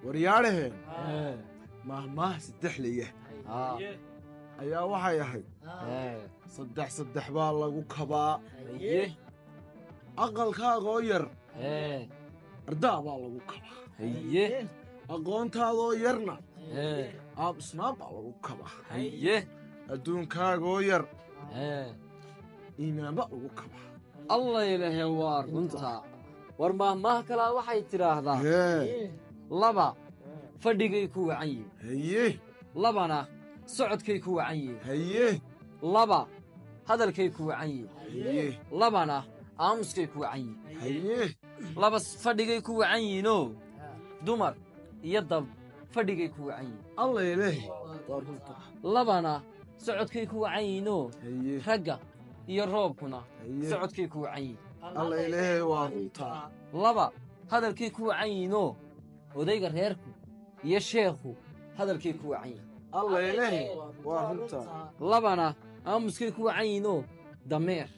Waryaadhaheen, mahmaah saddexlaya ayaa waxay ahayd: saddex saddex baa lagu kabaa. Aqalkaagoo yar ardaa baa lagu kabaa. Aqoontaadoo yarna aamusnaan baa lagu kabaa. Adduunkaagoo yar iimaanba lagu kabaa. Allah ilahe, waa runta. War, maahmaah kalaa waxay tidhaahdaa: laba fadhigay ku wacan yihin, labana socodkay ku wacan yihin, laba hadalkay ku wacan yihin, labana aamuskay ku wacan yihin. Laba fadhigay ku wacan yihiinoo dumar iyo dab fadhigay ku wacan yihin. Allah ilahe, waa runta. Labana socodkay ku wacan yihiinoo ragga iyo roobkuna socodkay ku wacan yihin. Allah ilahe, waa runta. Laba hadalkay ku wacan yihiinoo odayga reerku iyo sheekhu hadalkay ku wacan yihin. Allah ilahe, waa runta. Labana aamuskay ku wacan yihiinoo dameer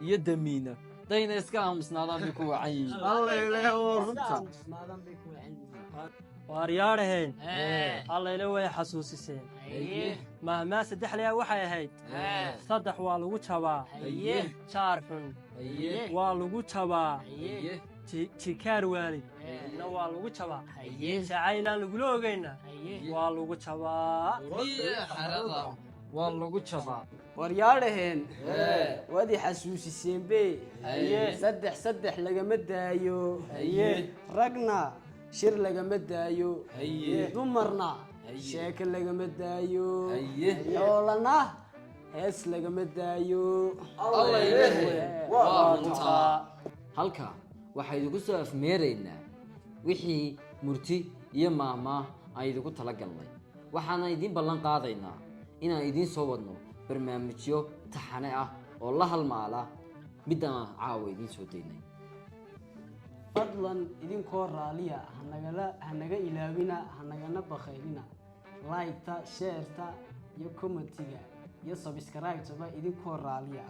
iyo damiina dayna iska aamusnaadaan bay ku wacan yihiin. Allah ilahe, waa runta. Waaryaadhaheen, allayla way xasuusiseen. Mahmaa saddexlaya waxay ahayd: saddex waa lagu jabaa, jaar xun waa lagu jabaa, jikaar waalid na waa lagu jabaa, jacaylaan lagula ogayna waa lagu jabaa. Waa lagu jabaa. Waryaadhaheen, waad i xasuusiseenbe. Saddex saddex lagama daayo, ragna shir lagama daayo, dumarna sheeko lagama daayo, xoolana hees lagama daayo. Allah ilahe, waa runtaa. Halka waxaa idinku soo afmeeraynaa wixii murti iyo maahmaah aan idinku tala galnay. Waxaana idiin ballan qaadaynaa inaan idiin soo wadno barnaamijyo taxane ah oo la halmaala midaan caawa idiin soo daynay. Fadlan idinkoo raaliya, hanagala hanaga ilaawina, hanagana bakhaylina like-ta, share-ta iyo comment-iga iyo subscribe-taba, idinkoo raaliya.